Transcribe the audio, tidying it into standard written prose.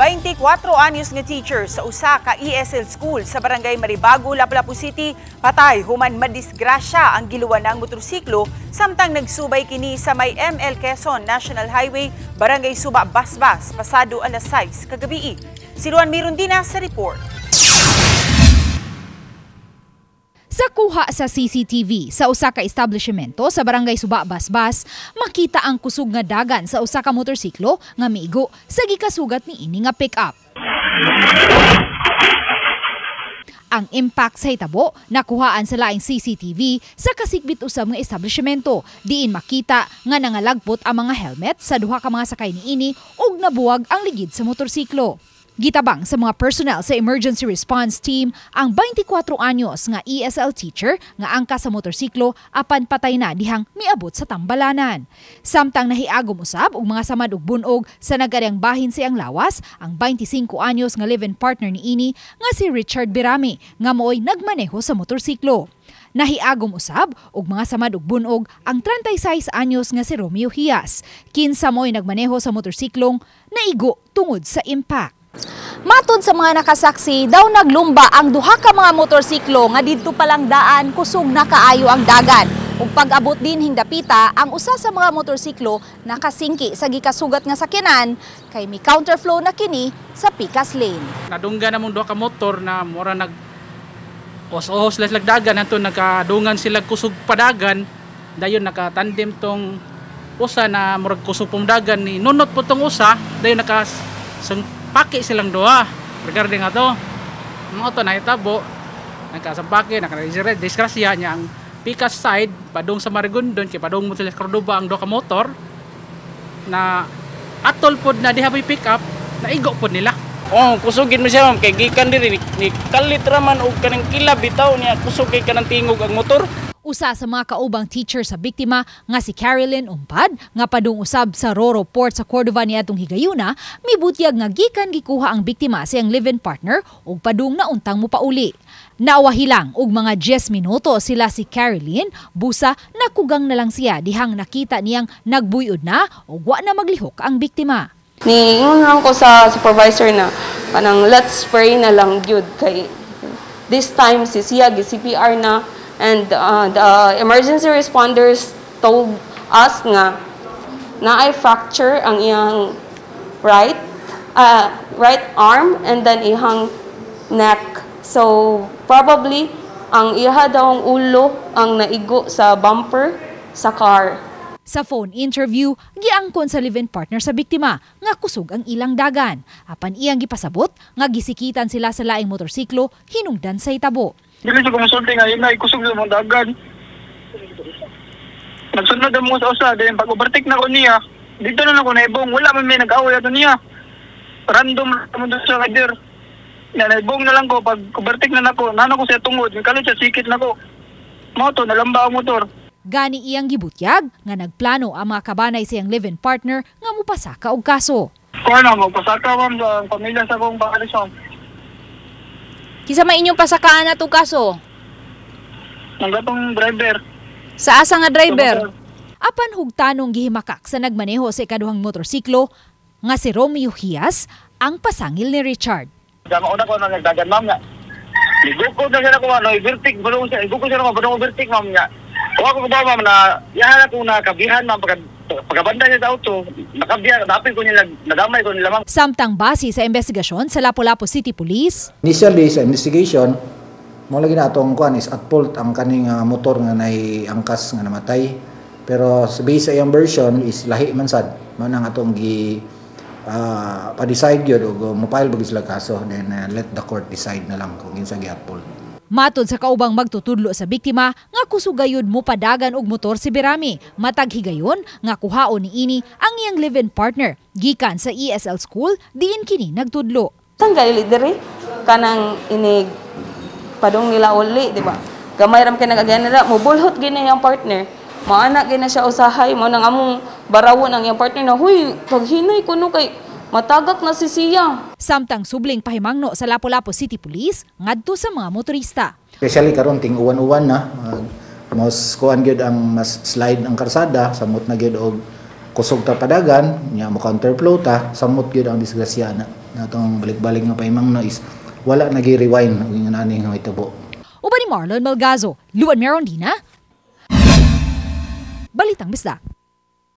24 anyos nga teacher sa usa ka ESL school sa Barangay Maribago, Lapu-Lapu City, patay human madisgrasya ang giluwanang motorsiklo samtang nagsubay kini sa may ML Quezon National Highway, Barangay Suba, Basbas, pasado alas 6 kagabi. Si Juan Mirundina sa report. Sa kuha sa CCTV sa usa ka establishmento sa Barangay Suba, Basbas, makita ang kusog nga dagan sa usa ka motorsiklo nga miigo sa gikasugat ni ini nga pick-up. Ang impact sa hitabo nakuhaan sa laing CCTV sa kasikbit usab nga establishmento, diin makita nga nangalagpot ang mga helmet sa duha ka mga sakay niini ug nabuwag ang ligid sa motorsiklo. Gitabang sa mga personnel sa emergency response team ang 24 anyos nga ESL teacher nga angka sa motorsiklo apan patay na dihang miabot sa tambalanan. Samtang nahiagom usab og mga samad og bunog sa nagaryang bahin sa iyang lawas ang 25 anyos nga live-in partner niini nga si Richard Birami nga mooy nagmaneho sa motorsiklo. Nahiagom usab og mga samad og bunog ang 36 anyos nga si Romeo Hias, kinsa mooy nagmaneho sa motorsiklong naigo tungod sa impact. Matod sa mga nakasaksi, daw naglumba ang duha ka mga motorsiklo nga didto palang daan kusog na kaayo ang dagan. Ug pag-abot din hingdapita, ang usa sa mga motorsiklo nakasingki sa gikasugat nga sakyanan kay mi counterflow na kini sa Picas Lane. Nadunggan namong duha ka motor na mura nag os-os lagdagan hanto nagkadungan sila kusog padagan, dayon nakatandem tong usa na murag kusog pumdagan ni nunot po tong usa, dayon naka paki silang duha regarding ato mga to nahitabo nagkasampake naka-disgrasya niya ang Picas side padung sa Marigondon kay padung mo sila sa Cordoba ang duha ka motor na atol pod na diha may pick up naigo pod nila. Oh, kusugin mo siya ma'am kay gikan diri ni kalit ra man og kanang kila bitaw niya kusog kay kanang tingog ang motor. Usa sa mga kaubang teacher sa biktima nga si Caroline Umpad nga padung usab sa Roro Port sa Cordova niadtong higayuna, mibutyag nga gikan gikuha ang biktima sa iyang live-in partner ug padung na untang mopauli. Nawahilang og mga 10 minuto sila si Caroline, busa nakugang na lang siya dihang nakita niyang nagbuyod na ug wa na maglihok ang biktima. Niingon lang ko sa supervisor na kanang let's pray na lang gyud kay this time si siya gi CPR na. And the emergency responders told us nga naay fracture ang iyang right arm and then iyang neck. So probably ang iya daw ang ulo ang naigo sa bumper sa car. Sa phone interview, giangkon sa live-in partner sa biktima nga kusog ang ilang dagan. Apan iyang gipasabot nga gisikitan sila sa laing motorsiklo hinungdan sa hitabo. Dili siya kumusulti nga yun na kusog sa mga dagan. Nagsunod ang mga sa usa, then pag overtake na ko niya, dito na ako naibong, wala man may nag-away ato niya. Random lang doon sa rider. Naibong na lang ko, pag overtake na nako, nano ko siya tungod, kalit siya sikit na ko. Moto, nalamba ang motor. Gani iyang gibutyag nga nagplano ang mga kabanay sa iyang live-in partner nga mupasaka og kaso. Kuha na, magpasaka ma'am sa pamilya sa akong pakalis ma'am. Kinsa may inyong pasakaan na to kaso? Ang gatong driver. Sa asa nga driver? Apan hugtanong gihimakak sa nagmaneho sa ikaduhang motorsiklo nga si Romeo Hias ang pasangil ni Richard. Una ko na nagdagan ma'am nga. Igukod na siya na ko ano, overtake balong siya, igukod siya na ko balong overtake ma'am nga. Wa ko ba ma'am na yahan ako na kabihan ma'am pagkabanda niya sa auto, nakabiya, dapit ko nila, nadamay ko nila ma'am. Samtang base sa investigasyon sa Lapu-Lapu City Police. Initially sa investigation, mo lagi na atong kuan is at fault ang kaning motor nga nay angkas nga namatay. Pero sa base sa iyang version is lahi man sad. Mao nang atong gi pa-decide gyud og mo-file ba sila kaso, then let the court decide na lang kung kinsa gi at fault. Matod sa kaubang magtutudlo sa biktima nga kusugayod mo padagan og motor si Birami. Matag higayon nga kuhaon niini ang iyang live-in partner gikan sa ESL school diin kini nagtudlo. Tanggal diri kanang inig padung nila uli, di ba? Gamay ram kay nagagyan nila, mobulhot gini ang partner. Maana gina siya usahay mo nang among barawon ang iyang partner na huy paghinay kuno kay matagak na si siya. Samtang subling pahimangno sa Lapu-Lapu City Police ngadto sa mga motorista. Especially karon ting uwan-uwan na, mas kuan gyud ang mas slide ang karsada, samot na gyud og kusog ta padagan nya mo counterflow ta, samot gyud ang disgrasya na. Natong balik-balik nga paimangno is wala nagi rewind og ingon ani nga hitabo. Uban ni Marlon Malgazo, Luan Merondina, Balitang Bisdak.